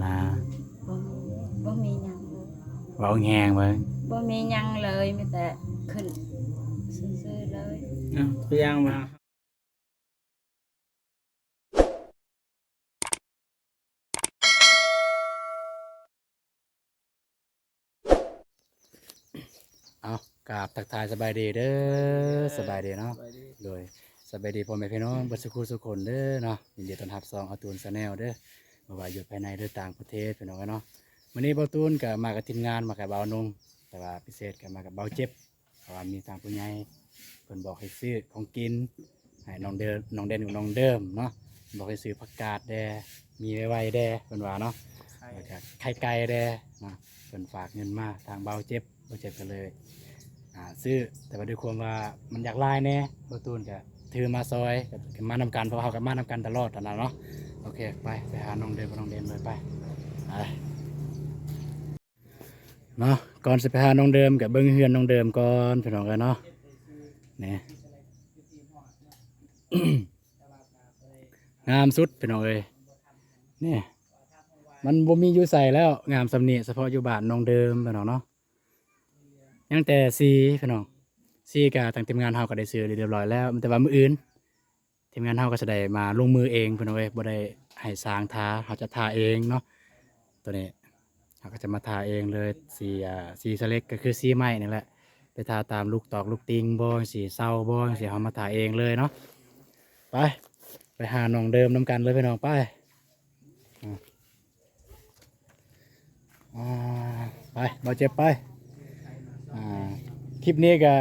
ນາ ບໍ່ມີ ບໍ່ມີຫຍັງເລີຍ ເວົ້າແຮງເບິ່ງ ບໍ່ມີຫຍັງເລີຍ ມີແຕ່ຂຶ້ນຊື່ໆເລີຍ ເອົາ ຄືຢ່າງວ່າ ເອົາ ກາບທັກທາຍສະບາຍດີເດີ ສະບາຍດີເນາະ ສະບາຍດີ ໂດຍ ສະບາຍດີພໍ່ແມ່ພີ່ນ້ອງເບິດສູ່ຄູ່ສູ່ຄົນເດີເນາະ ຍິນດີຕ້ອນຮັບຊ່ອງອາຕູນແຊນແນວເດີ ບໍ່ວ່າຢູ່ພາຍໃນ ຫຼື ຕ່າງປະເທດ ພີ່ນ້ອງເອີຍເນາະ ມື້ນີ້ບ່າວຕູນກໍມາກັບທີມງານ ມາກັບບ່າວນົງ ແຕ່ວ່າພິເສດກໍມາກັບບ່າວເຈັບ ເພາະວ່າມີທາງຜູ້ໃຫຍ່ເພິ່ນບອກໃຫ້ຊື້ຂອງກິນ ໃຫ້ນ້ອງເດີ ນ້ອງເດັ່ນກັບນ້ອງເດີມເນາະ ບອກໃຫ້ຊື້ຜັກກາດແດ່ ມີໄວໆແດ່ ເພິ່ນວ່າເນາະ ແລ້ວກະໄຂ່ໄກ່ແດ່ເນາະ ເພິ່ນຝາກເງິນມາທາງບ່າວເຈັບ ບ່າວເຈັບກໍເລີຍ ອ່າ ຊື້ ແຕ່ວ່າດ້ວຍຄວາມວ່າມັນຢາກຫຼາຍແດ່ ບ່າວຕູນກໍຖືມາຊ່ອຍ ກໍມານຳກັນ ເພາະວ່າເຮົາກໍມານຳກັນຕະຫຼອດຫັ້ນນະເນາະ ໂອເຄ ໄປ ໄປຫານ້ອງເດີມກັບນ້ອງເດັ່ນເລີຍ ໄປ ໄປ. ເນາະ ກ່ອນຊິໄປຫານ້ອງເດີມ ກໍເບິ່ງເຮືອນນ້ອງເດີມກ່ອນ ພີ່ນ້ອງເອີຍເນາະ ນີ້ ງາມສຸດ ພີ່ນ້ອງເອີຍ ນີ້ ມັນບໍ່ມີຢູ່ໃສແລ້ວ ງາມສ່ຳນີ້ ສະເພາະຢູ່ບ້ານນ້ອງເດີມ ພີ່ນ້ອງເນາະ ຍັງແຕ່ສີ ພີ່ນ້ອງ ສີກໍທາງທີມງານເຮົາກໍໄດ້ຊື້ຮຽບຮ້ອຍແລ້ວ ແຕ່ວ່າມື້ອື່ນ ທີມງານເຮົາກໍຈະໄດ້ມາລົງມືເອງ ພີ່ນ້ອງເອີຍ ບໍ່ໄດ້ໃຫ້ຊ່າງທາ ເຮົາຈະທາເອງເນາະ ໂຕນີ້ເຮົາກໍຈະມາທາເອງເລີຍ ສີ ອ່າ ສີສະເລັກກໍຄືສີໄມ້ນີ້ແຫຼະ ໄປທາຕາມລູກຕອກລູກຕິ່ງບໍ່ ສີເຊົາບໍ່ ຈັ່ງຊີ້ ເຮົາມາທາເອງເລີຍເນາະ ໄປ ໄປຫານ້ອງເດີມນຳກັນເລີຍ ພີ່ນ້ອງ ໄປ ອ່າ ອ່າ ໄປ ບ່າວເຈັບໄປ ອ່າ ຄລິບນີ້ກໍ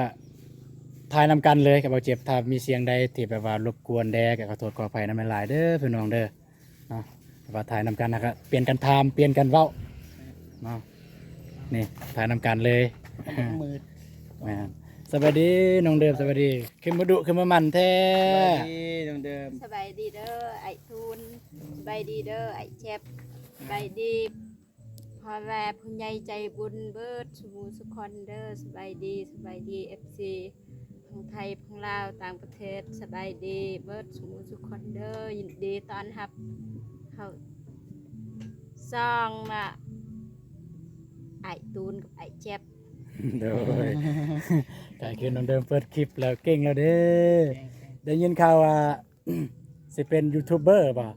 ຖ່າຍນຳກັນເລີຍກັບບ່າວເຈັບ ຖ້າມີສຽງໃດທີ່ແບບວ່າລົບກວນແດ່ກໍຂໍໂທດຂໍອະໄພນຳຫຼາຍໆເດີພີ່ນ້ອງເດີເນາະ ແບບວ່າຖ່າຍນຳກັນ ແລ້ວກໍປ່ຽນກັນຖາມ ປ່ຽນກັນເວົ້າເນາະ ນີ້ຖ່າຍນຳກັນເລີຍ ມືດ ແມ່ນ ສະບາຍດີນ້ອງເດີມ ສະບາຍດີ ຄືມາດຸຄືມາໝັ່ນແທ້ ສະບາຍດີນ້ອງເດີມ ສະບາຍດີເດີອ້າຍຕູນ ສະບາຍດີເດີອ້າຍແຈັບ ສະບາຍດີ ພໍ່ແມ່ຜູ້ໃຫຍ່ໃຈບຸນເບິດສູ່ໝູ່ສູ່ຄົນເດີ ສະບາຍດີ ສະບາຍດີ ເອັຟຊີ ທັງໄທ ທັງລາວ ຕ່າງປະເທດ ສະບາຍດີເບິດສູ່ໝູ່ສູ່ຄົນເດີ ຍິນດີຕ້ອນຮັບເຂົ້າຊ່ອງນະ ອ້າຍຕູນກັບອ້າຍແຈັບ ໂດຍ ກາຍຄືນ້ອງເດີມເປີດຄລິບແລ້ວເກັ່ງແລ້ວເດ້ ເກັ່ງໆ ໄດ້ຍິນຂ່າວວ່າ ຊິເປັນຢູທູບເບີບໍ່?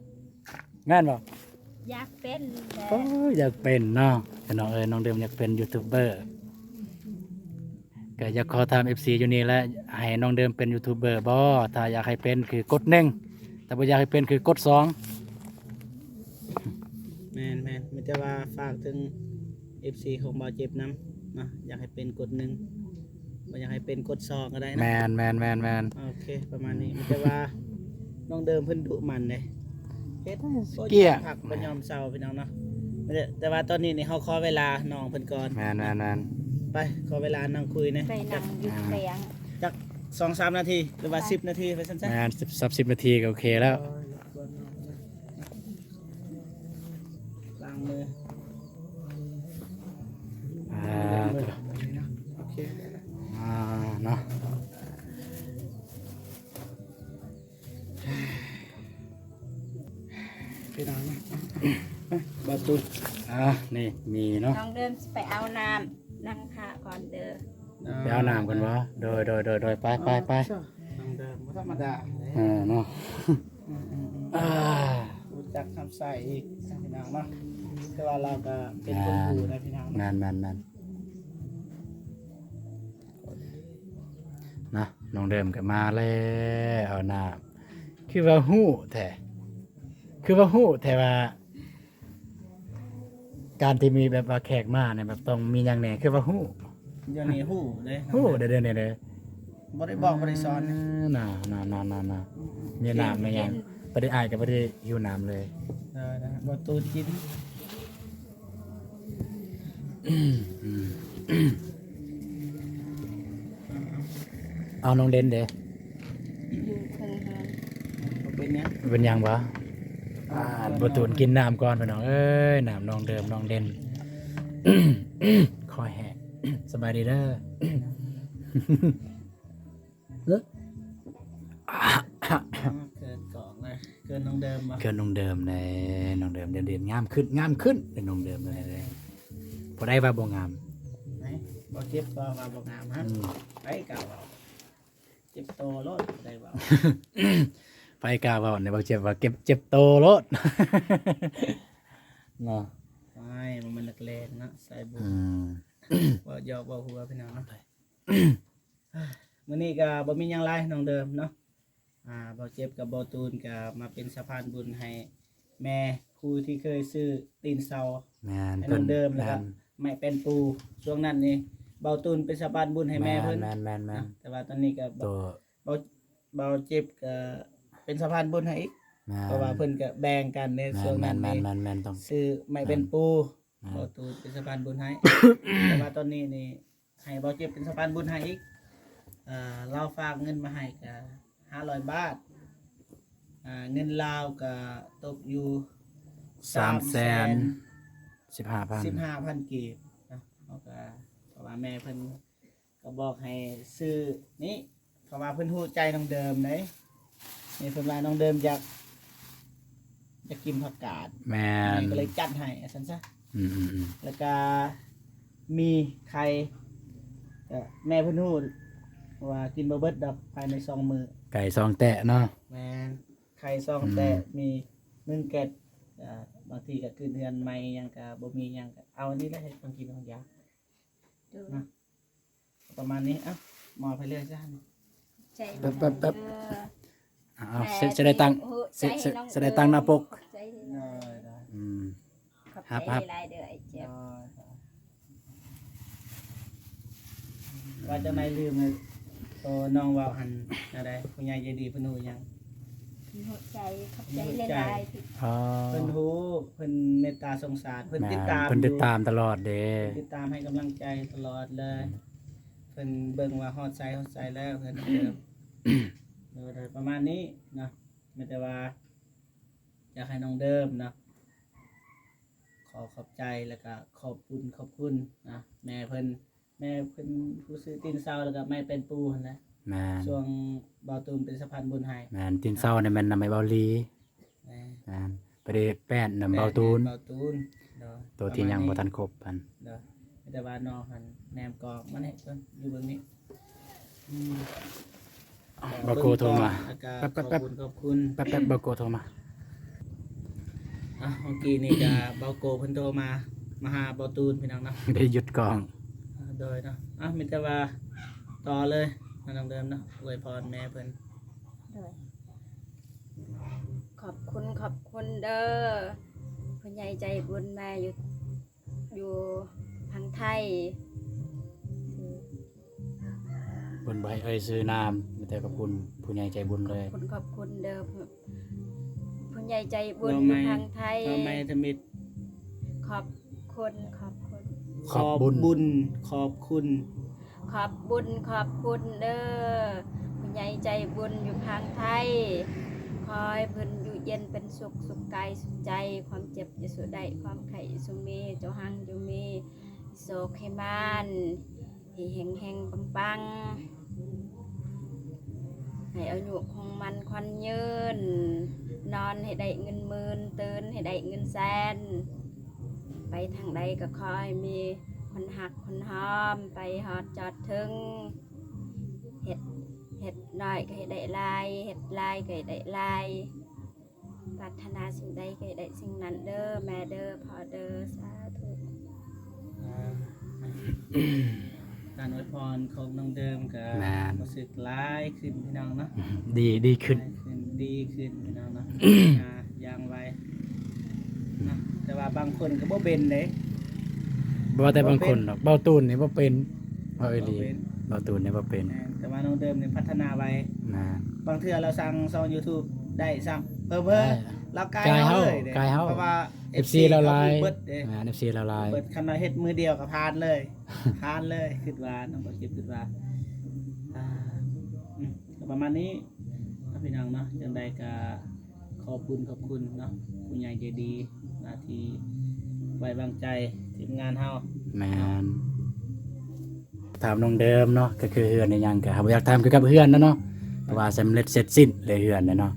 ແມ່ນບໍ່? ຢາກເປັນແຫຼະ ໂອ້ຍ ຢາກເປັນເນາະ ພີ່ນ້ອງເອີຍ ນ້ອງເດີມຢາກເປັນຢູທູບເບີ ກໍຢາກຂໍຖາມເອັຟຊີຢູ່ນີ້ແຫຼະ ໃຫ້ນ້ອງເດີມເປັນຢູທູບເບີບໍ່? ຖ້າຢາກໃຫ້ເປັນຄືກົດໜຶ່ງ ຖ້າບໍ່ຢາກໃຫ້ເປັນຄືກົດສອງ ແມ່ນໆ ມີແຕ່ວ່າຝາກເຖິງ ເອັຟຊີຂອງບ່າວເຈັບນຳເນາະ ຢາກໃຫ້ເປັນກົດໜຶ່ງ ບໍ່ຢາກໃຫ້ເປັນກົດສອງກໍໄດ້ເນາະ ແມ່ນໆໆໆ ໂອເຄ ປະມານນີ້ ມີແຕ່ວ່ານ້ອງເດີມເພິ່ນດຸໝັ່ນເດ້ ເຮັດບໍ່ຍອມພັກບໍ່ຍອມເຊົາ ພີ່ນ້ອງເນາະ ແຕ່ວ່າຕອນນີ້ນີ້ເຮົາຂໍເວລານ້ອງເພິ່ນກ່ອນ ແມ່ນໆໆ ໄປ ຂໍເວລານັ່ງຄຸຍແດ່ ໄປນັ່ງຢູ່ແຂວງ ຈັກສອງສາມນາທີ ຫຼືວ່າສິບນາທີ ໄປຊັ້ນຊະ ແມ່ນ ສິບ ສິບນາທີກໍໂອເຄແລ້ວ ລ້າງມື ອ່າ ໂອເຄ ອ່າ ເນາະ ໄປນອນນະ ບາຕູນ ອ່າ ນີ້ມີເນາະ ນ້ອງເດີມຊິໄປເອົານ້ຳ ນັ່ງຖ້າກ່ອນເດີ ອ່າ ໄປເອົານ້ຳກ່ອນບໍ່? ໂດຍ ໂດຍ ໂດຍ ໂດຍ ໄປ ໄປ ໄປ ນ້ອງເດີມບໍ່ທຳມະດາເດ້ ເອີ ເນາະ ອືມໆໆ ອ່າ ຮູ້ຈັກຮັບໃຊ້ອີກ ພີ່ນ້ອງເນາະ ແຕ່ວ່າລາວກໍເປັນຄົນຮູ້ນະ ພີ່ນ້ອງເນາະ ແມ່ນໆໆ ເນາະ ນ້ອງເດີມກໍມາແລ້ວ ເອົານ້ຳ ຄືວ່າຮູ້ແທ້ ຄືວ່າຮູ້ແທ້ວ່າ ການທີ່ມີແບບວ່າແຂກມານີ້ ແບບຕ້ອງມີຫຍັງແດ່ ຄືວ່າຮູ້ ດຽວນີ້ຮູ້ເດ້ ຮູ້ເດ້ ດຽວນີ້ເດ້ ບໍ່ໄດ້ບອກບໍ່ໄດ້ສອນ ເອີ ນະ ນະ ນະ ນະ ນະ ອືມ ມີນ້ຳມີຫຍັງ ບໍ່ໄດ້ ອ້າຍກໍບໍ່ໄດ້ຫິວນ້ຳເລີຍ ເອີ ນະ ບໍ່ຕູດກິນ ເອົາ ນ້ອງເດັ່ນເດ້ ຢູ່ເທິງເຮືອນ ບໍ່ເປັນຫຍັງ ເປັນຫຍັງບໍ່? ອ່າ ບໍ່ຕູນກິນນ້ຳກ່ອນ ພີ່ນ້ອງເອີຍ ນ້ຳນ້ອງເດີມ ນ້ອງເດັ່ນ ຄໍແຫ້ງ ສະບາຍດີເດີ ເກີດກອງເລີຍ. ເກີນນ້ອງເດີມບໍ່? ເກີນນ້ອງເດີມແດ່ ນ້ອງເດີມດຽວນີ້ງາມຂຶ້ນ ງາມຂຶ້ນເດ້ນ້ອງເດີມດຽວນີ້ເດ້. ຜູ້ໃດວ່າບໍ່ງາມ? ໄໝ? ບໍ່ເຈັບກໍວ່າບໍ່ງາມຮະ? ອືມ ໄປກະເວົ້າ ເຈັບໂຕໂລດ ຜູ້ໃດເວົ້າ? ໄປກະເວົ້ານີ້ ບໍ່ເຈັບວ່າເກັບ ເຈັບໂຕໂລດ ເນາະ. ໄປ ມັນນັກແລງເນາະ ສາຍບຸນ. ອືມ ເວົ້າຢອກເວົ້າຫົວພີ່ນ້ອງເນາະ. ມື້ນີ້ກໍບໍ່ມີຫຍັງຫຼາຍນ້ອງເດີມເນາະ. ອ່າ ບ່າວເຈັບກັບບ່າວຕູນກໍມາເປັນສະພານບຸນໃຫ້ແມ່ຜູ້ທີ່ເຄີຍຊື້ຕີນເສົາ ແມ່ນ ໃຫ້ນ້ອງເດີມ ແລ້ວກໍ ແມ່ນ ໄມ້ແປ້ນປູ. ຊ່ວງນັ້ນນີ້ບ່າວຕູນເປັນສະພານບຸນໃຫ້ແມ່ເພິ່ນ ແມ່ນ ແມ່ນ ແມ່ນ ແມ່ນ ນະ. ແຕ່ວ່າຕອນນີ້ກໍ ໂຕ ບ່າວ ບ່າວເຈັບກໍເປັນສະພານບຸນໃຫ້ອີກ ແມ່ນ ເພາະວ່າເພິ່ນກໍແບ່ງກັນໃນ ແມ່ນ ຊ່ວງນັ້ນນີ້ ແມ່ນ ແມ່ນ ແມ່ນ ຕ້ອງ ຊື້ໄມ້ແປ້ນປູ. ແມ່ນ ບ່າວຕູນເປັນສະພານບຸນໃຫ້ ແຕ່ວ່າຕອນນີ້ນີ້ ໃຫ້ບ່າວເຈັບເປັນສະພານບຸນໃຫ້ອີກ. ເອີ ລາວຝາກເງິນມາໃຫ້ກະຫ້າຮ້ອຍບາດ ອ່າ ເງິນລາວກະຕົກຢູ່ ສາມແສນສິບຫ້າພັນ ສາມແສນສິບຫ້າພັນກີບເນາະ. ເຮົາກະ ເພາະວ່າແມ່ເພິ່ນກໍບອກໃຫ້ຊື້ນີ້ ເພາະວ່າເພິ່ນຮູ້ໃຈນ້ອງເດີມເດ້. ນີ້ເພິ່ນວ່ານ້ອງເດີມຢາກ ຢາກກິນຜັກກາດ ແມ່ນ ແມ່ກໍເລີຍຈັດໃຫ້ວ່າຊັ້ນຊະ. ອືມໆໆ ແລ້ວກະມີໄຂ່ ກະແມ່ເພິ່ນຮູ້ວ່າກິນບໍ່ເບິດດອກພາຍໃນສອງມື້ ໄກ່ສອງແຕະເນາະ. ແມ່ນ ໄຂ່ສອງແຕະ ອືມ ມີໜຶ່ງແກັດ ກະບາງທີກະຂຶ້ນເຮືອນໃໝ່ຫຍັງກະບໍ່ມີຫຍັງ ກະເອົາອັນນີ້ແຫຼະເຮັດຂອງກິນຂອງຢາກ ໂດຍ ນະ. ປະມານນີ້ ເອົ້າ ມອບໃຫ້ເລີຍຊະ. ຂອບໃຈ ແປັບໆໆ ເອີ ເອົາ ແມ່ ຊິ ຊິໄດ້ຕັ້ງ ຊິ ຊິ ຊິໄດ້ຕັ້ງໜ້າປົກ. ຂອບໃຈຫຼາຍໆ ອືມ ຂອບໃຈຫຼາຍໆເດີອ້າຍເຈັບ. ວ່າຈັ່ງໃດລືມ ໂຕນ້ອງເວົ້າຫັ້ນ ແນວໃດ ຜູ້ໃຫຍ່ໃຈດີເພິ່ນຮູ້ຫຍັງ? ເພິ່ນຮູ້ໃຈ ຂອບໃຈຫຼາຍໆ ທີ່ ອໍ ເພິ່ນຮູ້ ເພິ່ນເມດຕາສົງສານ ເພິ່ນ ແມ່ນ ຕິດຕາມ ເພິ່ນຕິດຕາມຕະຫຼອດເດ້ ເພິ່ນຕິດຕາມໃຫ້ກຳລັງໃຈຕະຫຼອດເລີຍ. ເພິ່ນເບິ່ງວ່າຮອດໃສ ຮອດໃສແລ້ວ ເພິ່ນ ໂດຍ ປະມານນີ້ເນາະ. ມີແຕ່ວ່າຢາກໃຫ້ນ້ອງເດີມເນາະ ຂໍຂອບໃຈ ແລ້ວກະຂອບບຸນຂອບຄຸນນະ ແມ່ເພິ່ນ ແມ່ເພິ່ນຜູ້ຊື້ຕີນເສົາ ແລ້ວກະໄມ້ແປ້ນປູຫັ້ນແຫຼະ. ແມ່ນ ຊ່ວງບ່າວຕູນເປັນສະພານບຸນໃຫ້. ແມ່ນ ຕີນເສົານີ້ແມ່ນນຳໄມ້ເບົາຫຼີ ແມ່ນ ແມ່ນ ໄປໄດ້ແປ້ນນຳບ່າວຕູນ ແປ້ນນຳບ່າວຕູນ ໂດຍ ໂຕທີ່ຍັງບໍ່ທັນຄົບຫັ້ນ ໂດຍ. ມີແຕ່ວ່ານ້ອງຫັ້ນແນມກ້ອງມານີ້ເພິ່ນຢູ່ເບິ່ງນີ້ ອືມ ບ່າວໂກໂທມາ ແລ້ວກະ ແປັບໆໆ ຂອບຄຸນ ຂອບຄຸນ ແປັບໆ ບ່າວໂກໂທມາ. ອ່ະ ເມື່ອກີ້ນີ້ກະບ່າວໂກເພິ່ນໂທມາ ມາຫາບ່າວຕູນ ພີ່ນ້ອງເນາະ ໄດ້ຢຸດກ້ອງ ໂດຍເນາະ. ອ່ະ ມີແຕ່ວ່າຕໍ່ເລີຍ ນ້ອງເດີມເນາະ ອວຍພອນແມ່ເພິ່ນ. ໂດຍ ຂອບຄຸນ ຂອບຄຸນເດີ ຜູ້ໃຫຍ່ໃຈບຸນ ແມ່ຢູ່ ຢູ່ທາງໄທ ເພິ່ນບໍ່ໃຫ້ເອີ່ຍຊື່ນາມ ມີແຕ່ຂອບຄຸນຜູ້ໃຫຍ່ໃຈບຸນເລີຍ. ຂອບຄຸນ ຂອບຄຸນເດີ ຜູ້ ຜູ້ໃຫຍ່ໃຈບຸນຢູ່ທາງໄທ ເວົ້າໃໝ່ທຳອິດ. ຂອບຄຸນ ຂອບຄຸນ ຂອບບຸນ ຂອບບຸນ ຂອບຄຸນ ຂອບບຸນ ຂອບຄຸນເດີ ຜູ້ໃຫຍ່ໃຈບຸນຢູ່ທາງໄທ. ຂໍໃຫ້ເພິ່ນຢູ່ເຢັນເປັນສຸກ ສຸກກາຍສຸກໃຈ ຄວາມເຈັບຢ່າສູ່ໄດ້ ຄວາມໄຂ້ຢ່າສູ່ມີ ເຈົ້າຮັ່ງຢູ່ມີ ໂຊກໃຫ້ໝານ ໃຫ້ເຮັງໆ ປັງໆ ໃຫ້ອາຍຸຄົງໝັ້ນຂວັນຍືນ ນອນໃຫ້ໄດ້ເງິນໝື່ນ ຕື່ນໃຫ້ໄດ້ເງິນແສນ ໄປທາງໃດກໍຂໍໃຫ້ມີຄົນຮັກຄົນຫອມ ໄປຮອດຈອດເຖິງ ເຮັດ ເຮັດໜ້ອຍກໍໃຫ້ໄດ້ຫຼາຍ ເຮັດຫຼາຍກໍໃຫ້ໄດ້ຫຼາຍ ປາດຖະໜາສິ່ງໃດກໍໃຫ້ໄດ້ສິ່ງນັ້ນເດີ ແມ່ເດີ ພໍ່ເດີ ສາທຸ. ອ່າ ການອວຍພອນຂອງນ້ອງເດີມກໍ ແມ່ນ ຮູ້ສຶກຫຼາຍຂຶ້ນ ພີ່ນ້ອງເນາະ ດີ ດີຂຶ້ນ ຫຼາຍຂຶ້ນ ດີຂຶ້ນ ພີ່ນ້ອງເນາະ ອ່າ ຢ່າງໄວເນາະ. ແຕ່ວ່າບາງຄົນກໍບໍ່ເປັນເດ້ ບໍ່ວ່າແຕ່ບາງຄົນດອກ ບໍ່ເປັນ ບ່າວຕູນນີ້ບໍ່ເປັນ ເວົ້າອີ່ຫຼີ ບໍ່ເປັນ ບ່າວຕູນນີ້ບໍ່ເປັນ ແມ່ນ ແຕ່ວ່ານ້ອງເດີມນີ້ພັດທະນາໄວ ແມ່ນ ບາງເທື່ອລາວສ້າງຊ່ອງຢູທູບໄດ້ຊ້ຳ ເຜີໆ ລາວກາຍເຮົາເລີຍເດ້ ກາຍເຮົາ ເພາະວ່າເອັຟຊີລາວຫຼາຍ ເອັຟຊີລາວຮູ້ເບິດເດ້ ແມ່ນ ເອັຟຊີລາວຫຼາຍ ເບິດ ຄັນວ່າເຮັດມື້ດຽວກໍຜ່ານເລີຍ ຜ່ານເລີຍ ຄິດວ່າເນາະ ບໍ່ເຈັບ ຄິດວ່າ ອ່າ ອືມ ກໍປະມານນີ້ເນາະ ພີ່ນ້ອງເນາະ ຈັ່ງໃດກໍ ຂອບບຸນຂອບຄຸນເນາະ ຜູ້ໃຫຍ່ໃຈດີນະ ທີ່ໄວ້ວາງໃຈທີມງານເຮົາ. ແມ່ນ ຖາມນ້ອງເດີມເນາະ ກໍຄືເຮືອນອີ່ຫຍັງ ກໍເຮົາບໍ່ຢາກຖາມກ່ຽວກັບເຮືອນນະເນາະ ເພາະວ່າສຳເລັດເສັດສິ້ນເລີຍເຮືອນນະເນາະ.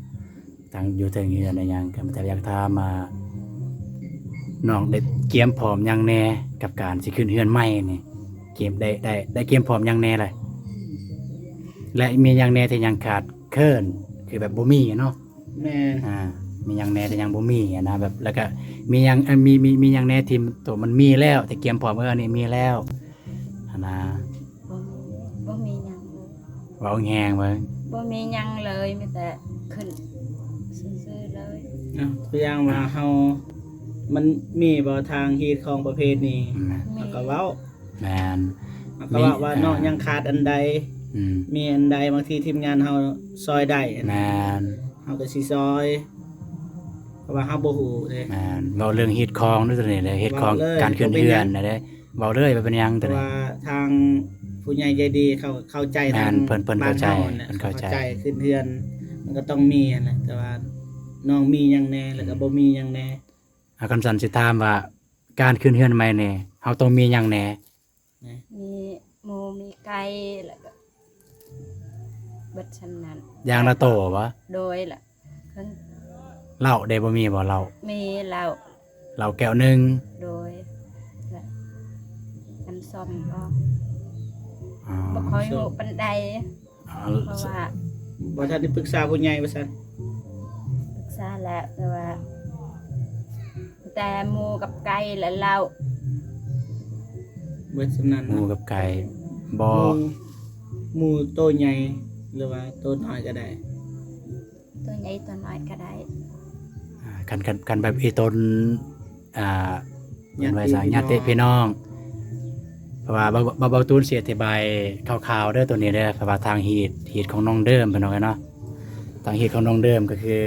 ຕັ້ງຢູ່ເທິງເຮືອນໄດ້ຫຍັງ ກໍມີແຕ່ຢາກຖາມວ່າ ນ້ອງໄດ້ກຽມພ້ອມຫຍັງແດ່ກັບການຊິຂຶ້ນເຮືອນໃໝ່ນີ້? ກຽມ ໄດ້ ໄດ້ ໄດ້ກຽມພ້ອມຫຍັງແດ່ລະ? ແລະ ມີຫຍັງແດ່ທີ່ຍັງຂາດເຂີນ ຄືແບບບໍ່ມີເນາະ? ແມ່ນ ອ່າ ມີຫຍັງແດ່ທີ່ຍັງບໍ່ມີຫັ້ນນະ? ແບບ ແລ້ວກະມີຫຍັງ ເອີ ມີ ມີ ມີຫຍັງແດ່ທີ່ໂຕມັນມີແລ້ວ ທີ່ກຽມພ້ອມ ເອີ ອັນນີ້ມີແລ້ວຫັ້ນນະ? ບໍ່ມີ ບໍ່ມີຫຍັງເລີຍ. ເວົ້າແຮງໆເບິ່ງ. ບໍ່ມີຫຍັງເລີຍ ມີແຕ່ຂຶ້ນຊື່ໆເລີຍ. ເອົາ ຕົວຢ່າງວ່າເຮົາ ມັນມີບໍ່ທາງຮີດຄອງປະເພດນີ້? ແມ່ນ ເຮົາກໍເວົ້າ. ແມ່ນ ເຮົາກໍເວົ້າວ່າ ມີ ນ້ອງຍັງຂາດອັນໃດ ອືມ ມີອັນໃດ ບາງທີທີມງານເຮົາຊ່ອຍໄດ້ ແມ່ນ ເຮົາກໍຊິຊ່ອຍ ເພາະວ່າເຮົາບໍ່ຮູ້ເດ້. ແມ່ນ ເວົ້າເລື່ອງຮີດຄອງເດ້ ຕົວນີ້ເດ້ ຮີດຄອງ ເວົ້າເລີຍ ການຂຶ້ນເຮືອນນະເດ້. ເວົ້າເລີຍວ່າເປັນຫຍັງ ເພາະວ່າທາງຜູ້ໃຫຍ່ໃຈດີເຂົາເຂົ້າໃຈ ແມ່ນ ທາງ ເພິ່ນ ເພິ່ນເຂົ້າໃຈ ບ້ານເຮົາຫັ້ນນະ ເພິ່ນເຂົ້າໃຈ ເຂົາເຂົ້າໃຈ ຂຶ້ນເຮືອນມັນກໍຕ້ອງມີຫັ້ນແຫຼະ ແຕ່ວ່ານ້ອງມີຫຍັງແດ່ ແລ້ວກໍ ອືມ ບໍ່ມີຫຍັງແດ່. ອາ ຄັນຊັ້ນຊິຖາມວ່າ ການຂຶ້ນເຮືອນໃໝ່ນີ້ ເຮົາຕ້ອງມີຫຍັງແດ່? ມີໝູ ມີໄກ່ ແລ້ວກໍເບິດສ່ຳນັ້ນ. ຢ່າງລະໂຕບໍ? ໂດຍ ລະ ເຫຼົ້າເດ ບໍ່ມີບໍເຫຼົ້າ? ມີເຫຼົ້າ ເຫຼົ້າແກ້ວໜຶ່ງ. ໂດຍ ແລະ ນ້ຳສົ້ມບໍ? ອໍ ບໍ່ຄ່ອຍຮູ້ປານໃດ ອໍ ເພາະວ່າບໍ່ທັນໄດ້ປຶກສາຜູ້ໃຫຍ່ວ່າຊັ້ນ. ປຶກສາແລ້ວ ແຕ່ວ່າ ແຕ່ໝູກັບໄກ່ ແລະ ເຫຼົ້າ ເບິດສ່ຳນັ້ນ. ໝູກັບໄກ່ ບໍ່ ໝູ ໝູໂຕໃຫຍ່ ຫຼືວ່າໂຕນ້ອຍກໍໄດ້? ຕົວໃຫຍ່ຕົວນ້ອຍກໍໄດ້. ອ່າ ຄັນ ຄັນ ຄັນແບບອີຕົນ ອ່າ ຍາດຕິພີ່ນ້ອງ ຍາດຕິພີ່ນ້ອງ ເພາະວ່າ ເບົາ ເບົາ ເບົາຕູນຊິອະທິບາຍຄ່າວໆເດີຕົວນີ້ເດີ ເພາະວ່າທາງຮີດ ຮີດຂອງນ້ອງເດີມ ພີ່ນ້ອງເອີຍເນາະ ທາງຮີດຂອງນ້ອງເດີມກໍຄື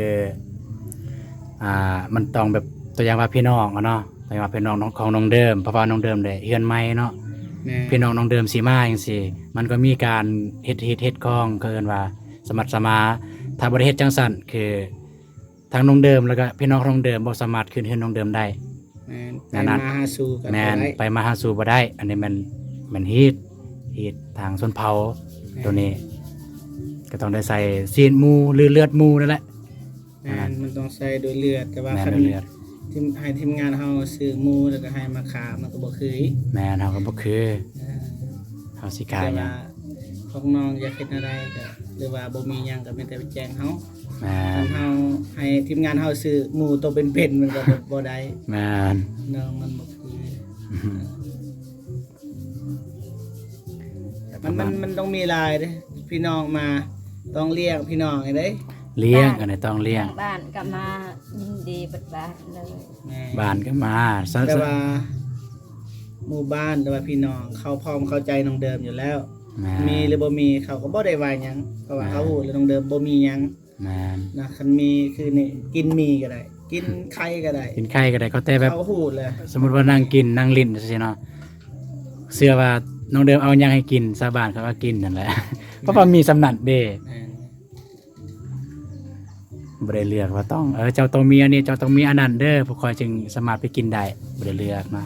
ອ່າ ມັນຕ້ອງແບບ ຕົວຢ່າງວ່າພີ່ນ້ອງເນາະ ຕົວຢ່າງວ່າພີ່ນ້ອງຂອງນ້ອງເດີມ ເພາະວ່ານ້ອງເດີມໄດ້ເຮືອນໃໝ່ເນາະ ແມ່ນ ພີ່ນ້ອງນ້ອງເດີມຊິມາຈັ່ງຊີ້ ມັນກໍມີການເຮັດຮີດເຮັດຄອງ ເຂົາເອີ້ນວ່າ ສະໝັດສະໝາ ຖ້າບໍ່ໄດ້ເຮັດຈັ່ງຊັ້ນ ຄືທາງນ້ອງເດີມ ແລ້ວກໍພີ່ນ້ອງນ້ອງເດີມບໍ່ສາມາດຂຶ້ນເຮືອນນ້ອງເດີມໄດ້. ແມ່ນ ໄປມາຫາສູ່ກັນບໍ່ໄດ້ ແມ່ນ ໄປມາຫາສູ່ບໍ່ໄດ້. ອັນນີ້ແມ່ນ ແມ່ນຮີດ ຮີດທາງຊົນເຜົ່າ ແມ່ນ ໂຕນີ້ກໍຕ້ອງໄດ້ໃສ່ຊີ້ນໝູ ຫຼື ເລືອດໝູນັ້ນແຫຼະ. ແມ່ນ ມັນຕ້ອງໃສ່ໂດຍເລືອດ ແຕ່ວ່າ ແມ່ນ ຄັນ ໂດຍເລືອດ ທີມ ໃຫ້ທີມງານເຮົາຊື້ໝູ ແລ້ວກໍໃຫ້ມາຂ້າ ມັນກໍບໍ່ຄືອີກ. ແມ່ນ ເຮົາກໍບໍ່ຄື ເອີ ເຮົາຊິຂ້າຫຍັງ? ພວກນ້ອງຢາກເຮັດແນວໃດກໍ ຫຼືວ່າບໍ່ມີຫຍັງກໍມີແຕ່ໄປແຈ້ງເຮົາ. ແມ່ນ ຄັນເຮົາໃຫ້ທີມງານເຮົາຊື້ໝູໂຕເປັນໆ ມັນກໍບໍ່ ບໍ່ໄດ້. ແມ່ນ ເນາະ ມັນບໍ່ຄື ມັນ ມັນ ມັນຕ້ອງມີຫຼາຍເດ້ ພີ່ນ້ອງມາ ຕ້ອງລ້ຽງພີ່ນ້ອງເດ້ ລ້ຽງ ອັນນີ້ຕ້ອງລ້ຽງ. ທາງບ້ານກໍມາ ຍິນດີເບິດບ້ານເລີຍ. ແມ່ນ ບ້ານກໍມາ ແຕ່ວ່າໝູ່ບ້ານ ຫຼືວ່າພີ່ນ້ອງເຂົາພ້ອມເຂົ້າໃຈນ້ອງເດີມຢູ່ແລ້ວ. ແມ່ນ ມີຫຼືບໍ່ມີເຂົາກໍບໍ່ໄດ້ວ່າຫຍັງ ເພາະວ່າ ແມ່ນ ເຂົາຮູ້ແລ້ວນ້ອງເດີມບໍ່ມີຫຍັງ. ແມ່ນ ນະ ຄັນມີຄືນີ້ ກິນໝີ່ກໍໄດ້ ກິນໄຂ່ກໍໄດ້ ກິນໄຂ່ກໍໄດ້ ກໍແຕ່ແບບ ເຂົາຮູ້ແລ້ວ ສົມມຸດວ່ານັ່ງກິນນັ່ງຫຼິ້ນຈັ່ງຊີ້ເນາະ ເຊື່ອວ່ານ້ອງເດີມເອົາຫຍັງໃຫ້ກິນ ຊາວບ້ານເຂົາກໍກິນນັ້ນແຫຼະ ເພາະວ່າມີສ່ຳນັ້ນເດ້. ແມ່ນ ບໍ່ໄດ້ເລືອກວ່າຕ້ອງ ເອີ ເຈົ້າຕ້ອງມີອັນນີ້ ເຈົ້າຕ້ອງມີອັນນັ້ນເດີ ພວກຂ້ອຍຈຶ່ງສາມາດໄປກິນໄດ້ ບໍ່ໄດ້ເລືອກເນາະ.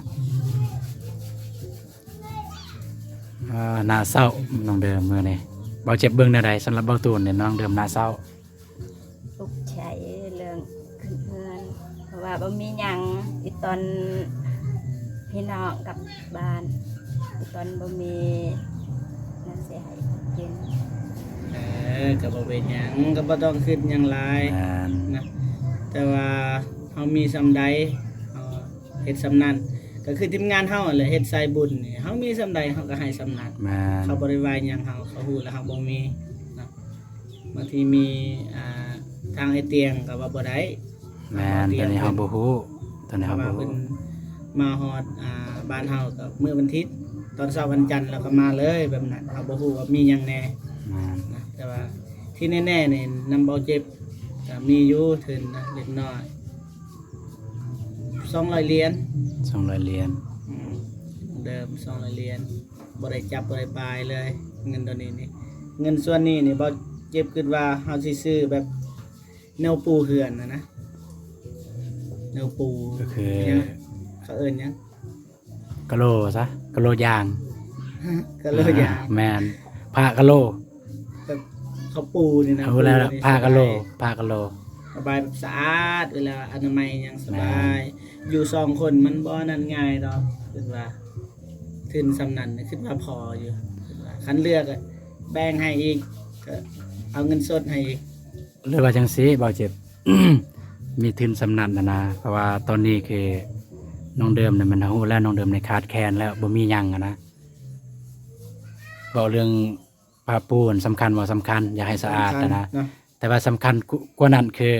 ເອີ ໜ້າເສົ້ານ້ອງເດີມມື້ນີ້ ເບົາເຈັບເບິ່ງແນວໃດ? ສຳລັບເບົາຕູນນີ້ ນ້ອງເດີມໜ້າເສົ້າ. ຕົກໃຈເລື່ອງຂຶ້ນເຮືອນ ເພາະວ່າບໍ່ມີຫຍັງ ອີຕອນພີ່ນ້ອງກັບບ້ານ ອີຕອນບໍ່ມີ ນັ້ນຊິໃຫ້ກິນ. ເອີ ກໍບໍ່ເປັນຫຍັງ ກໍບໍ່ຕ້ອງຄິດຫຍັງຫຼາຍ. ແມ່ນ ນະ ແຕ່ວ່າເຮົາມີສ່ຳໃດ ເຮົາເຮັດສ່ຳນັ້ນ ກໍຄືທີມງານເຮົາຫັ້ນແຫຼະ ເຮັດສາຍບຸນນີ້ ເຮົາມີສ່ຳໃດເຮົາກໍໃຫ້ສ່ຳນັ້ນ. ແມ່ນ ເຂົາບໍ່ໄດ້ວ່າຫຍັງເຮົາ ເຂົາຮູ້ແລ້ວເຮົາບໍ່ມີເນາະ. ບາງທີມີ ອ່າ ທາງໄອ້ຕຽງກໍວ່າບໍ່ໄດ້. ແມ່ນ ຕອນນີ້ເຮົາບໍ່ຮູ້ ຕອນນີ້ເຮົາບໍ່ຮູ້ ເພາະວ່າເພິ່ນມາຮອດ ອ່າ ບ້ານເຮົາກໍມື້ວັນທິດ ຕອນເຊົ້າວັນຈັນລາວກໍມາເລີຍ ແບບນັ້ນ ເຮົາບໍ່ຮູ້ວ່າມີຫຍັງແດ່. ແມ່ນ ນະ ແຕ່ວ່າທີ່ແນ່ໆນີ້ ນຳເບົາເຈັບກໍມີຢູ່ທຶນນະ ເລັກນ້ອຍ ສອງຮ້ອຍຫຼຽນ ສອງຮ້ອຍຫຼຽນ. ອືມ ເດີມສອງຮ້ອຍຫຼຽນ ບໍ່ໄດ້ຈັບບໍ່ໄດ້ປາຍເລີຍ ເງິນໂຕນີ້ນີ້ ເງິນສ່ວນນີ້ນີ້ ເບົາເຈັບຄິດວ່າເຮົາຊິຊື້ແບບ ແນວປູເຮືອນນະນະ ແນວປູ ກໍຄື ຫຍັງ ເຂົາເອີ້ນຫຍັງ? ກະໂຫຼຊະ ກະໂຫຼຢາງ ກະໂຫຼຢາງ. ອ່າ ແມ່ນ ຜ້າກະໂຫຼ ແບບເຂົາປູນີ້ນະ ເອົາແລ້ວ ປູນີ້ ຜ້າກະໂຫຼ ສະບາຍ ຜ້າກະໂຫຼ. ສະບາຍ ແບບສະອາດ ເວລາອະນາໄມຫຍັງສະບາຍ. ແມ່ນ. ຢູ່ສອງຄົນມັນບໍ່ນັ້ນງ່າຍດອກ ຄິດວ່າທຶນສ່ຳນັ້ນ ຄິດວ່າພໍຢູ່. ຄັນເຫຼືອກໍແບ່ງໃຫ້ອີກ ກໍເອົາເງິນສົດໃຫ້ອີກ. ຫຼືວ່າຈັ່ງຊີ້ ເບົາເຈັບ ມີທຶນສ່ຳນັ້ນນະນາ ເພາະວ່າຕອນນີ້ຄືນ້ອງເດີມນະ ແມ່ນເຮົາຮູ້ແລ້ວ ນ້ອງເດີມນີ້ຂາດແຄນແລ້ວ ບໍ່ມີຫຍັງນະ. ເວົ້າເລື່ອງຜ້າປູນສຳຄັນບໍ່? ສຳຄັນ ຢາກໃຫ້ສະອາດນະນະ ແຕ່ວ່າສຳຄັນກວ່ານັ້ນຄື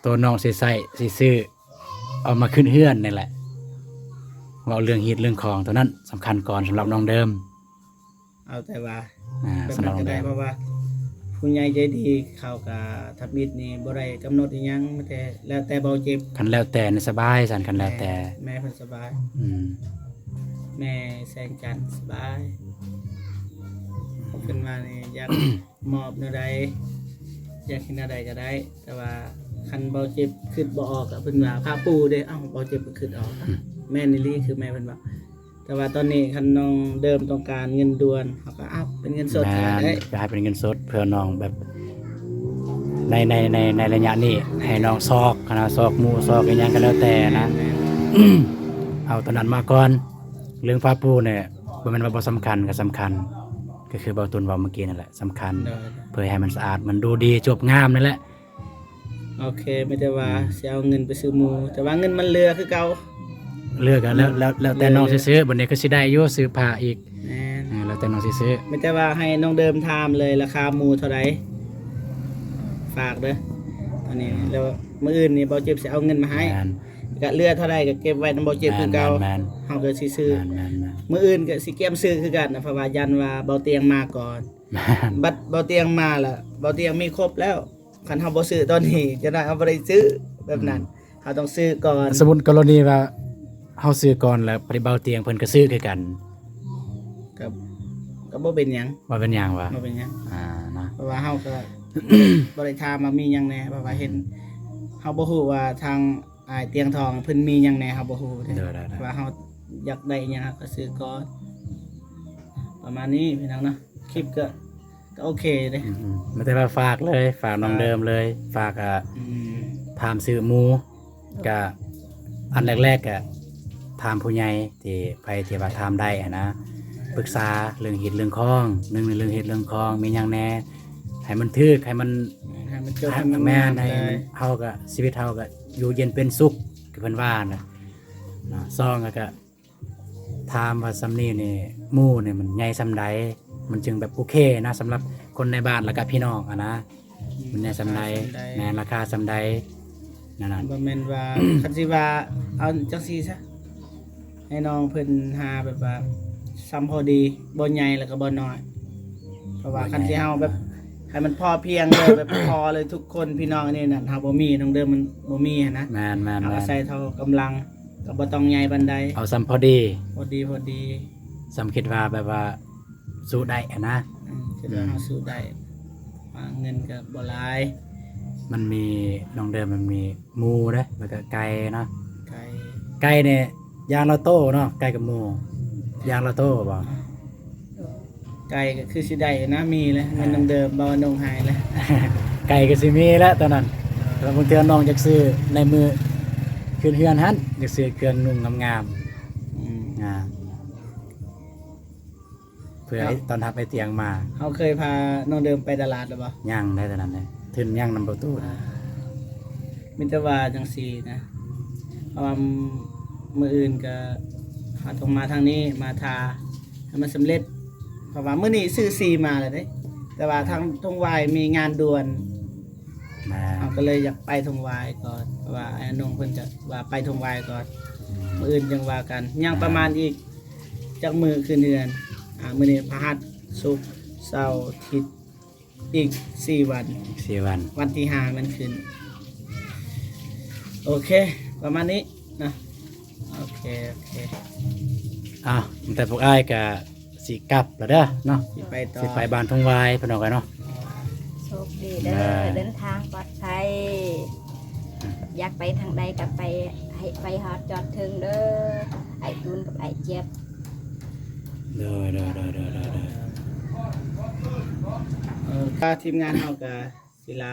ໂຕນ້ອງຊິໃຊ້ ຊິຊື້ ເອົາມາຂຶ້ນເຮືອນນີ້ແຫຼະ. ເວົ້າເລື່ອງຮີດເລື່ອງຄອງ ໂຕນັ້ນສຳຄັນກ່ອນ ສຳລັບນ້ອງເດີມ. ເອົາແຕ່ວ່າ ອ່າ ແບບນັ້ນກໍໄດ້ ສຳລັບນ້ອງເດີມ ເພາະວ່າຜູ້ໃຫຍ່ໃຈດີເຂົາກໍທຳອິດນີ້ບໍ່ໄດ້ກຳນົດອີ່ຫຍັງ ມີແຕ່ແລ້ວແຕ່ເບົາເຈັບ. ຄັນແລ້ວແຕ່ນີ້ສະບາຍຊັ້ນ ຄັນແລ້ວແຕ່ ແມ່ ແມ່ເພິ່ນສະບາຍ. ອືມ ແມ່ແສງຈັນສະບາຍ ເພິ່ນວ່ານີ້ຢາກ ມອບແນວໃດ ຢາກເຮັດແນວໃດກໍໄດ້ ແຕ່ວ່າຄັນເບົາເຈັບຄິດບໍ່ອອກ ກໍເພິ່ນວ່າຜ້າປູເດ້. ເອົ້າ ເບົາເຈັບກໍຄິດອອກ ອືມ ແມ່ນອີ່ຫຼີ ຄືແມ່ເພິ່ນວ່າ. ແຕ່ວ່າຕອນນີ້ຄັນນ້ອງເດີມຕ້ອງການເງິນດ່ວນ ເຮົາກໍເອົາເປັນເງິນສົດ ແມ່ນ ກໍໄດ້ ກໍໃຫ້ເປັນເງິນສົດ ເພື່ອນ້ອງແບບ ໃນ ໃນ ໃນ ໃນໄລຍະນີ້ ໃຫ້ນ້ອງຊອກຫັ້ນນະ ຊອກໝູ່ ຊອກອີ່ຫຍັງກໍແລ້ວແຕ່ນະ. ແມ່ນ ເອົາໂຕນັ້ນມາກ່ອນ. ເລື່ອງຜ້າປູນີ້ ບໍ່ແມ່ນວ່າບໍ່ສຳຄັນ ກໍສຳຄັນ ກໍຄືເບົາຕຸນເວົ້າເມື່ອກີ້ນັ້ນແຫຼະ ສຳຄັນ ໂດຍ ເພື່ອໃຫ້ມັນສະອາດ ມັນດູດີ ຈົບງາມນັ້ນແຫຼະ. ໂອເຄ ມີແຕ່ວ່າ ອືມ ຊິເອົາເງິນໄປຊື້ໝູ່ ແຕ່ວ່າເງິນມັນເຫຼືອຄືເກົ່າ. ເຫຼືອກໍແລ້ວ ແລ້ວ ແລ້ວແຕ່ນ້ອງຊິຊື້. ບັດນີ້ກໍຊິໄດ້ຢູ່ ຊື້ຜ້າອີກ. ແມ່ນ ເອີ ແລ້ວແຕ່ນ້ອງຊິຊື້. ມີແຕ່ວ່າໃຫ້ນ້ອງເດີມຖາມເລີຍ ລາຄາໝູ່ເທົ່າໃດ ຝາກເດີ ອັນນີ້. ແລ້ວມື້ອື່ນນີ້ເບົາເຈັບຊິເອົາເງິນມາໃຫ້. ແມ່ນ ກະເຫຼືອເທົ່າໃດກໍເກັບໄວ້ນຳເບົາເຈັບຄືເກົ່າ. ແມ່ນໆ ເຮົາກໍຊິຊື້. ແມ່ນໆ ມື້ອື່ນກໍຊິກຽມຊື້ຄືກັນນະ ເພາະວ່າຢ້ານວ່າເບົາຕຽງມາກ່ອນ. ແມ່ນ ບັດເບົາຕຽງມາລະ ເບົາຕຽງມີຄົບແລ້ວ ຄັນເຮົາບໍ່ຊື້ຕອນນີ້ ຈະໄດ້ເຮົາບໍ່ໄດ້ຊື້ ແບບນັ້ນ. ອືມ ເຮົາຕ້ອງຊື້ກ່ອນ. ສົມມຸດກໍລະນີວ່າເຮົາຊື້ກ່ອນ ແລ້ວພະດີເບົາຕຽງເພິ່ນກໍຊື້ຄືກັນ ກໍ ກໍບໍ່ເປັນຫຍັງ. ບໍ່ເປັນຫຍັງຫວາ? ບໍ່ເປັນຫຍັງ. ອ່າ ເນາະ ເພາະວ່າເຮົາກໍ ບໍ່ໄດ້ຖາມວ່າມີຫຍັງແດ່ ເພາະວ່າເຫັນ ເຮົາບໍ່ຮູ້ວ່າທາງ ອ້າຍຕຽງທອງເພິ່ນມີຫຍັງແດ່ ເຮົາບໍ່ຮູ້ເດ້. ໂດຍໆໆ ວ່າເຮົາຢາກໄດ້ຫຍັງ ເຮົາກໍຊື້ກ່ອນ. ປະມານນີ້ພີ່ນ້ອງເນາະ ຄລິບກໍ ກໍໂອເຄເດ້. ອືມໆ ມີແຕ່ວ່າຝາກເລີຍ ຝາກນ້ອງເດີມເລີຍ ຝາກ ອ່າ ອືມ ຖາມຊື້ໝູ່. ກໍອັນແລກໆ ກໍຖາມຜູ້ໃຫຍ່ ທີ່ໃຜທີ່ວ່າຖາມໄດ້ຫັ້ນນະ ປຶກສາເລື່ອງຮີດເລື່ອງຄອງ. ໜຶ່ງ ເລື່ອງຮີດເລື່ອງຄອງ ມີຫຍັງແດ່ ໃຫ້ມັນຖືກ ໃຫ້ມັນ ໃຫ້ມັນຈົບ ໃຫ້ມັນ ແມ່ນ ໃຫ້ມັນ ເຮົາກໍ ຊີວິດເຮົາກໍຢູ່ເຢັນເປັນສຸກ ຄືເພິ່ນວ່ານະ ເນາະ. ສອງ ແລ້ວກໍຖາມວ່າສ່ຳນີ້ນີ້ ໝູ່ນີ້ມັນໃຫຍ່ສ່ຳໃດ ມັນຈຶ່ງແບບໂອເຄນະ ສຳລັບຄົນໃນບ້ານ ແລ້ວກໍພີ່ນ້ອງຫັ້ນນະ. ມັນໃຫຍ່ສ່ຳໃດ ແມ່ນ ລາຄາສ່ຳໃດ ນັ້ນນະ. ບໍ່ແມ່ນວ່າ ຄັນຊິວ່າ ເອົາຈັ່ງຊີ້ຊະ ໃຫ້ນ້ອງເພິ່ນຫາແບບວ່າສ່ຳພໍດີ ບໍ່ໃຫຍ່ແລ້ວກໍບໍ່ນ້ອຍ ເພາະວ່າ ບໍ່ໃຫຍ່ ຄັນຊິເຮົາແບບໃຫ້ມັນພໍພຽງເລີຍ ແບບພໍເລີຍທຸກຄົນ ພີ່ນ້ອງ ອັນນີ້ນັ້ນ ເຮົາບໍ່ມີ ນ້ອງເດີມມັນບໍ່ມີຫັ້ນນະ. ແມ່ນໆໆ ເຮົາອາໄສເທົ່າກຳລັງ ກໍບໍ່ຕ້ອງໃຫຍ່ປານໃດ ເອົາສ່ຳພໍດີ ພໍດີ ພໍດີ ສ່ຳຄິດວ່າແບບວ່າ ສູ້ໄດ້ຫັ້ນນະ. ອືມ ຄິດວ່າ ອືມ ເຮົາສູ້ໄດ້ ວ່າເງິນກໍບໍ່ຫຼາຍ. ມັນມີ ນ້ອງເດີມມັນມີໝູເດ້ ແລ້ວກໍໄກ່ເນາະ. ໄກ່ ໄກ່ນີ້ຢ່າງລະໂຕເນາະ ໄກ່ກັບໝູ ຢ່າງລະໂຕບໍ່? ໄກ່ກໍຄືຊິໄດ້ນະ ມີແຫຼະ ເງິນນ້ອງເດີມ ເບົານ້ອງໃຫ້ແຫຼະ. ໄກ່ກໍຊິມີແຫຼະຕອນນັ້ນ ແຕ່ວ່າບາງເທື່ອນ້ອງຢາກຊື້ໃນມື້ຂຶ້ນເຮືອນຫັ້ນ ຢາກຊື້ເຄື່ອງນຸ່ງງາມໆ. ອືມ ອ່າ ເພື່ອ ເນາະ ຕ້ອນຮັບໄອ້ຕຽງມາ. ເຮົາເຄີຍພານ້ອງເດີມໄປຕະຫຼາດແລ້ວບໍ່? ຍັງໄດ໋ ຕອນນັ້ນເດ້ ທຶນຍັງນຳປະຕູ. ອ່າ ມີແຕ່ວ່າຈັ່ງຊີ້ນະ ເພາະວ່າມື້ອື່ນກໍເຮົາຕ້ອງມາທາງນີ້ ມາຖ້າໃຫ້ມັນສຳເລັດ ເພາະວ່າມື້ນີ້ຊື້ສີມາແລ້ວເດ້ ແຕ່ວ່າທາງທົ່ງຫວາຍມີງານດ່ວນ ແມ່ນ ເຮົາກໍເລີຍຢາກໄປທົ່ງຫວາຍກ່ອນ ເພາະວ່າອ້າຍນົງເພິ່ນຈະວ່າໄປທົ່ງຫວາຍກ່ອນ. ອືມ ມື້ອື່ນຈັ່ງວ່າກັນ ຍັງ ອ່າ ປະມານອີກຈັກມື້ຄືນເດືອນ? ອ່າ ມື້ນີ້ພະຫັດ ສຸກ ເສົາ ອາທິດ ອີກສີ່ວັນ ອີກສີ່ວັນ ວັນທີຫ້າແມ່ນຂຶ້ນ. ໂອເຄ ປະມານນີ້ເນາະ. ໂອເຄ ໂອເຄ ອ້າວ ແຕ່ພວກອ້າຍກະ ຊິກັບແລ້ວເດີເນາະ ຊິໄປຕໍ່ ຊິໄປບ້ານທົ່ງຫວາຍ ພີ່ນ້ອງເອີຍເນາະ. ໂຊກດີເດີ ເດີນທາງປອດໄພ ຢາກໄປທາງໃດກໍໄປ ໃຫ້ໄປຮອດຈອດເຖິງເດີ ອ້າຍຕູນກັບອ້າຍຈຽບ. ໂດຍ ໂດຍ ໂດຍ ໂດຍ ໂດຍ ໂດຍ ເອີ ທາງທີມງານເຮົາກໍຊິລາ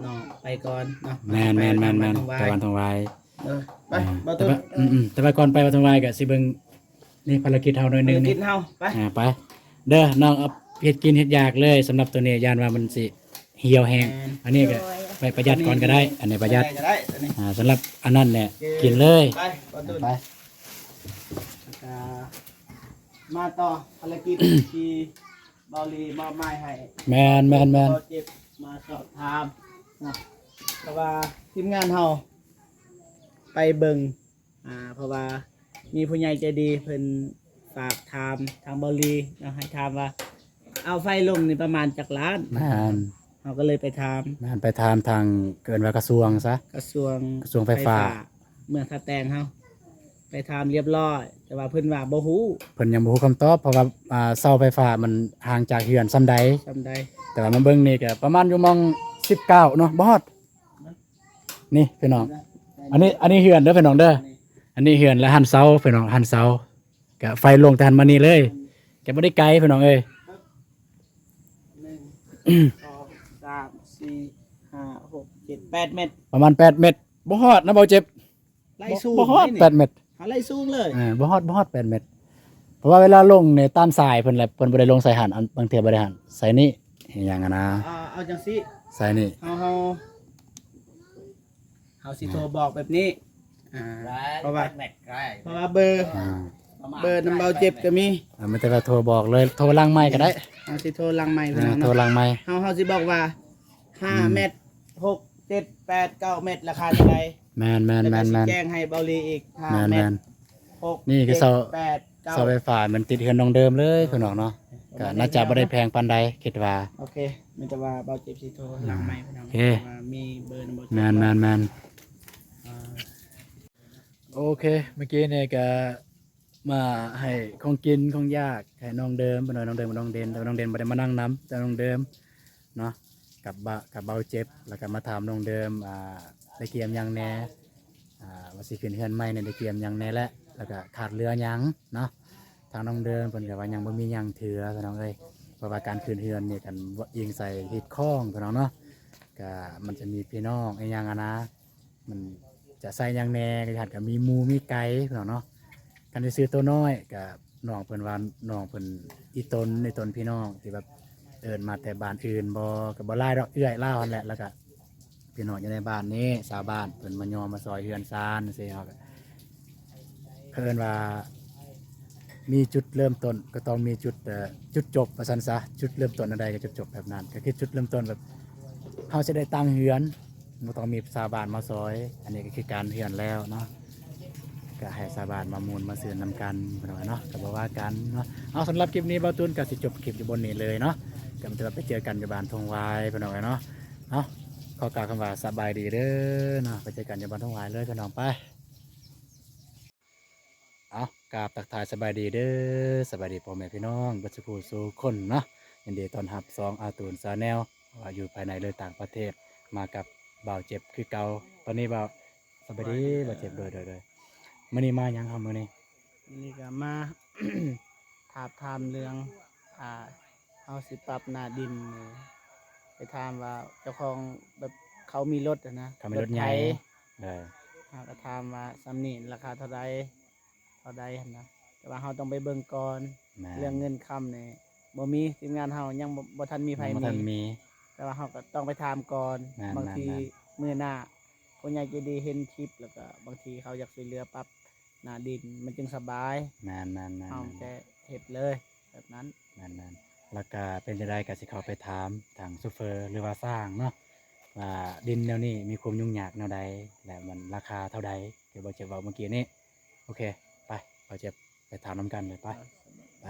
ນ້ອງໄປກ່ອນເນາະ ແມ່ນໆໆໆ ໄປບ້ານທົ່ງຫວາຍ ໄປບ້ານທົ່ງຫວາຍ ເອີ ໄປ ອ່າ ບໍ່ ແຕ່ ຕົ້ນ ວ່າ ອືມໆ ແຕ່ວ່າກ່ອນໄປບ້ານທົ່ງຫວາຍກໍຊິເບິ່ງ ນີ້ພາລະກິດເຮົາໜ້ອຍໜຶ່ງ ພາລະກິດເຮົາ ໄປ ອ່າ ໄປເດີນ້ອງ ເອົາເຮັດກິນເຮັດຢາກເລີຍ ສຳລັບໂຕນີ້ຢ້ານວ່າມັນຊິຫ່ຽວແຮງ ແມ່ນ ອັນນີ້ກໍ ໂດຍ ໄປປະຢັດກ່ອນກໍໄດ້ ອັນນີ້ປະຢັດ ໄດ້ກໍໄດ້ ອັນນີ້ ອ່າ ສຳລັບອັນນັ້ນແຫຼະ ໂອເຄ ກິນເລີຍ ໄປ ໄປ ມາຕໍ່ພາລະກິດທີ່ເບົາລີມອບໝາຍໃຫ້ ແມ່ນໆໆ ເບົາເຈັບມາສອບຖາມເນາະ ເພາະວ່າທີມງານເຮົາໄປເບິ່ງ ອ່າ ເພາະວ່າມີຜູ້ໃຫຍ່ໃຈດີເພິ່ນຝາກຖາມທາງເບົາລີເນາະ ໃຫ້ຖາມວ່າເອົາໄຟລົງນີ້ປະມານຈັກລ້ານ ແມ່ນ ເຮົາກໍເລີຍໄປຖາມ ແມ່ນ ໄປຖາມທາງ ເອີ້ນວ່າກະຊວງຊະ ກະຊວງ ກະຊວງໄຟຟ້າ ໄຟຟ້າເມືອງທ່າແຕງເຮົາ ໄປຖາມລຽບລ້ອຍ ແຕ່ວ່າເພິ່ນວ່າບໍ່ຮູ້ ເພິ່ນຍັງບໍ່ຮູ້ຄຳຕອບ ເພາະວ່າ ອ່າ ເສົາໄຟຟ້າມັນຫ່າງຈາກເຮືອນສ່ຳໃດ ສ່ຳໃດ ແຕ່ວ່າມາເບິ່ງນີ້ກໍປະມານຢູ່ໝ່ອງສິບເກົ້າເນາະ ບໍ່ຮອດ ນີ້ພີ່ນ້ອງ ອັນນີ້ ອັນນີ້ເຮືອນເດີພີ່ນ້ອງເດີ ອັນນີ້ເຮືອນ ແລະ ຫັ້ນເສົາພີ່ນ້ອງ ຫັ້ນເສົາ ກະໄຟລົງແຕ່ຫັ້ນມານີ້ເລີຍ ກະບໍ່ໄດ້ໄກພີ່ນ້ອງເອີຍ ໜຶ່ງ ສອງ ສາມ ສີ່ ຫ້າ ຫົກ ເຈັດ ແປດແມັດ ປະມານແປດແມັດ ບໍ່ຮອດນະ ເບົາເຈັບ ໄລ່ສູງ ບໍ່ຮອດ ໄດ້ນີ້ ແປດແມັດ ເຮົາໄລ່ສູງເລີຍ ເອີ ບໍ່ຮອດ ບໍ່ຮອດແປດແມັດ ເພາະວ່າເວລາລົງນີ້ຕາມສາຍເພິ່ນແຫຼະ ເພິ່ນບໍ່ໄດ້ລົງສາຍຫັ້ນ ບາງເທື່ອບໍ່ໄດ້ຫັ້ນ ສາຍນີ້ ອີຫຍັງຫັ້ນນະ ອ່າ ເອົາຈັ່ງຊີ້ ສາຍນີ້ ເຮົາ ເຮົາ ເຮົາຊິໂທບອກແບບນີ້ ອ່າ ເພາະວ່າ ເພາະວ່າເບີ ອ່າ ເບີນຳເບົາເຈັບກໍມີ ອ່າ ມີແຕ່ວ່າໂທບອກເລີຍ ໂທຫຼັງໄມກໍໄດ້ ເຮົາຊິໂທຫຼັງໄມ ອ່າ ພີ່ນ້ອງເນາະ ໂທຫຼັງໄມ ເຮົາ ເຮົາຊິບອກວ່າ ຫ້າ ອືມ ແມັດ ຫົກ ເຈັດ ແປດ ເກົ້າ ແມັດ ລາຄາເທົ່າໃດ ແມ່ນໆໆໆ ແລ້ວກໍຊິແຈ້ງໃຫ້ເບົາລີອີກ ຫ້າ ແມັດ ແມ່ນໆ ຫົກ ນີ້ຄືເສົາ ເຈັດ ແປດ ເສົາໄຟຟ້າມັນຕິດເຮືອນນ້ອງເດີມເລີຍ ອ່າ ພີ່ນ້ອງເນາະ ກໍໜ້າຈະບໍ່ໄດ້ແພງປານໃດຄິດວ່າ ໂອເຄ ມີແຕ່ວ່າເບົາເຈັບຊິໂທຫຼັງໄມ ພີ່ນ້ອງ ໂອເຄ ວ່າມີເບີນຳເບົາເຈັບ ແມ່ນໆໆ ອ່າ ໂອເຄ ເມື່ອກີ້ນີ້ກໍມາໃຫ້ຂອງກິນຂອງຢາກໃຫ້ນ້ອງເດີມ ເພິ່ນວ່ານ້ອງເດີມກັບນ້ອງເດັ່ນ ແຕ່ວ່ານ້ອງເດັ່ນບໍ່ໄດ້ມານັ່ງນຳ ແຕ່ນ້ອງເດີມເນາະ ກັບເບົາ ກັບເບົາເຈັບ ແລ້ວກໍມາຖາມນ້ອງເດີມ ອ່າ ໄດ້ກຽມຫຍັງແດ່ ອ່າ ວ່າຊິຂຶ້ນເຮືອນໃໝ່ນີ້ໄດ້ກຽມຫຍັງແດ່ ແລະ ແລ້ວກໍຂາດເຫຼືອຫຍັງເນາະ ທາງນ້ອງເດີມເພິ່ນກໍວ່າຍັງບໍ່ມີຫຍັງເທື່ອ ພີ່ນ້ອງເອີຍ ເພາະວ່າການຂຶ້ນເຮືອນນີ້ ຄັນອີງໃສ່ຮີດຄອງ ພີ່ນ້ອງເນາະ ກໍມັນຈະມີພີ່ນ້ອງອີຫຍັງຫັ້ນນະ ມັນຈະໃສ່ຫຍັງແດ່ ກໍອາດຈະມີໝູ່ມີໄກ່ ພີ່ນ້ອງເນາະ ຄັນຊິຊື້ໂຕນ້ອຍກໍນ້ອງເພິ່ນວ່າ ນ້ອງເພິ່ນອີ່ຕົນ ອີ່ຕົນພີ່ນ້ອງທີ່ແບບເອີ້ນມາແຕ່ບ້ານອື່ນບໍ່ ກໍບໍ່ຫຼາຍດອກ ເອື້ອຍລາວຫັ້ນແຫຼະ ແລ້ວກໍ ພີ່ນ້ອງຢູ່ໃນບ້ານນີ້ ຊາວບ້ານເພິ່ນມາຍໍມາຊ່ອຍເຮືອນຊານ ຈັ່ງຊີ້ ເຮົາກໍ ເຂົາເອີ້ນວ່າ ມີຈຸດເລີ່ມຕົ້ນກໍຕ້ອງມີຈຸດ ເອີ ຈຸດຈົບວ່າຊັ້ນຊະ ຈຸດເລີ່ມຕົ້ນອັນໃດກໍຈຸດຈົບແບບນັ້ນ ກໍຄືຈຸດເລີ່ມຕົ້ນແບບ ເຮົາຊິໄດ້ຕັ້ງເຮືອນ ບໍ່ຕ້ອງມີຊາວບ້ານມາຊ່ອຍ ອັນນີ້ກໍຄືການເຮືອນແລ້ວເນາະ ກໍໃຫ້ຊາວບ້ານມາມ່ວນມາຊື່ນນຳກັນ ພີ່ນ້ອງເນາະ ກໍບໍ່ວ່າກັນເນາະ ເອົາ ສຳລັບຄລິບນີ້ ເບົາຕູນກໍຊິຈົບຄລິບຢູ່ບ່ອນນີ້ເລີຍເນາະ ກໍມີແຕ່ວ່າໄປເຈີກັນຢູ່ບ້ານທົ່ງຫວາຍ ພີ່ນ້ອງເນາະ ເອົາ ຂໍກ່າວຄຳວ່າສະບາຍດີເດີເນາະ ໄປເຈີກັນຢູ່ບ້ານທົ່ງຫວາຍເລີຍ ພີ່ນ້ອງ ໄປ ເອົາ ກາບທັກທາຍສະບາຍດີເດີ ສະບາຍດີພໍ່ແມ່ພີ່ນ້ອງເບິດສູ່ຜູ້ສູ່ຄົນເນາະ ຍິນດີຕ້ອນຮັບຊ່ອງອາຕູນ Channel ວ່າຢູ່ພາຍໃນ ຫຼື ຕ່າງປະເທດ ມາກັບບ່າວເຈັບຄືເກົ່າ ຕອນນີ້ບ່າວ ສະບາຍດີ ສະບາຍດີ ບ່າວເຈັບ ໂດຍໆໆ ມື້ນີ້ມາຫຍັງເຮົາມື້ນີ້? ມື້ນີ້ກໍມາ ທາບທາມເລື່ອງ ອ່າ ເຮົາຊິປັບໜ້າດິນນີ້ ໄປຖາມວ່າເຈົ້າຂອງແບບເຂົາມີລົດຫັ້ນນະ ເຂົາມີລົດໃຫຍ່ ລົດໄຖ ເອີ ເຮົາກໍຖາມວ່າສ່ຳນີ້ລາຄາເທົ່າໃດ ເທົ່າໃດຫັ້ນນະ ແຕ່ວ່າເຮົາຕ້ອງໄປເບິ່ງກ່ອນ ແມ່ນ ເລື່ອງເງິນຄຳນີ້ບໍ່ມີ ທີມງານເຮົາຍັງບໍ່ ບໍ່ທັນມີໃຜ ຍັງບໍ່ທັນມີ ມີ ແຕ່ວ່າເຮົາກໍຕ້ອງໄປຖາມກ່ອນ ແມ່ນໆໆ ບາງທີມື້ໜ້າຜູ້ໃຫຍ່ໃຈດີເຫັນຄລິບ ແລ້ວກໍບາງທີເຂົາຢາກຊ່ວຍເຫຼືອປັບ ໜ້າດິນມັນຈຶ່ງສະບາຍ ແມ່ນໆໆໆ ເຮົາແຕ່ເຮັດເລີຍແບບນັ້ນ ແມ່ນໆ ແລ້ວກະເປັນຈັ່ງໃດກະຊິເຂົ້າໄປຖາມທາງໂຊເຟີ ຫຼືວ່າຊ່າງເນາະ ວ່າດິນແນວນີ້ມີຄວາມຫຍຸ້ງຍາກແນວໃດ ແລະມັນລາຄາເທົ່າໃດ ຄືບໍ່ເຈັບເວົ້າເມື່ອກີ້ນີ້ ໂອເຄ ໄປ ບໍ່ເຈັບ ໄປຖາມນຳກັນເລີຍ ໄປ ໄປ.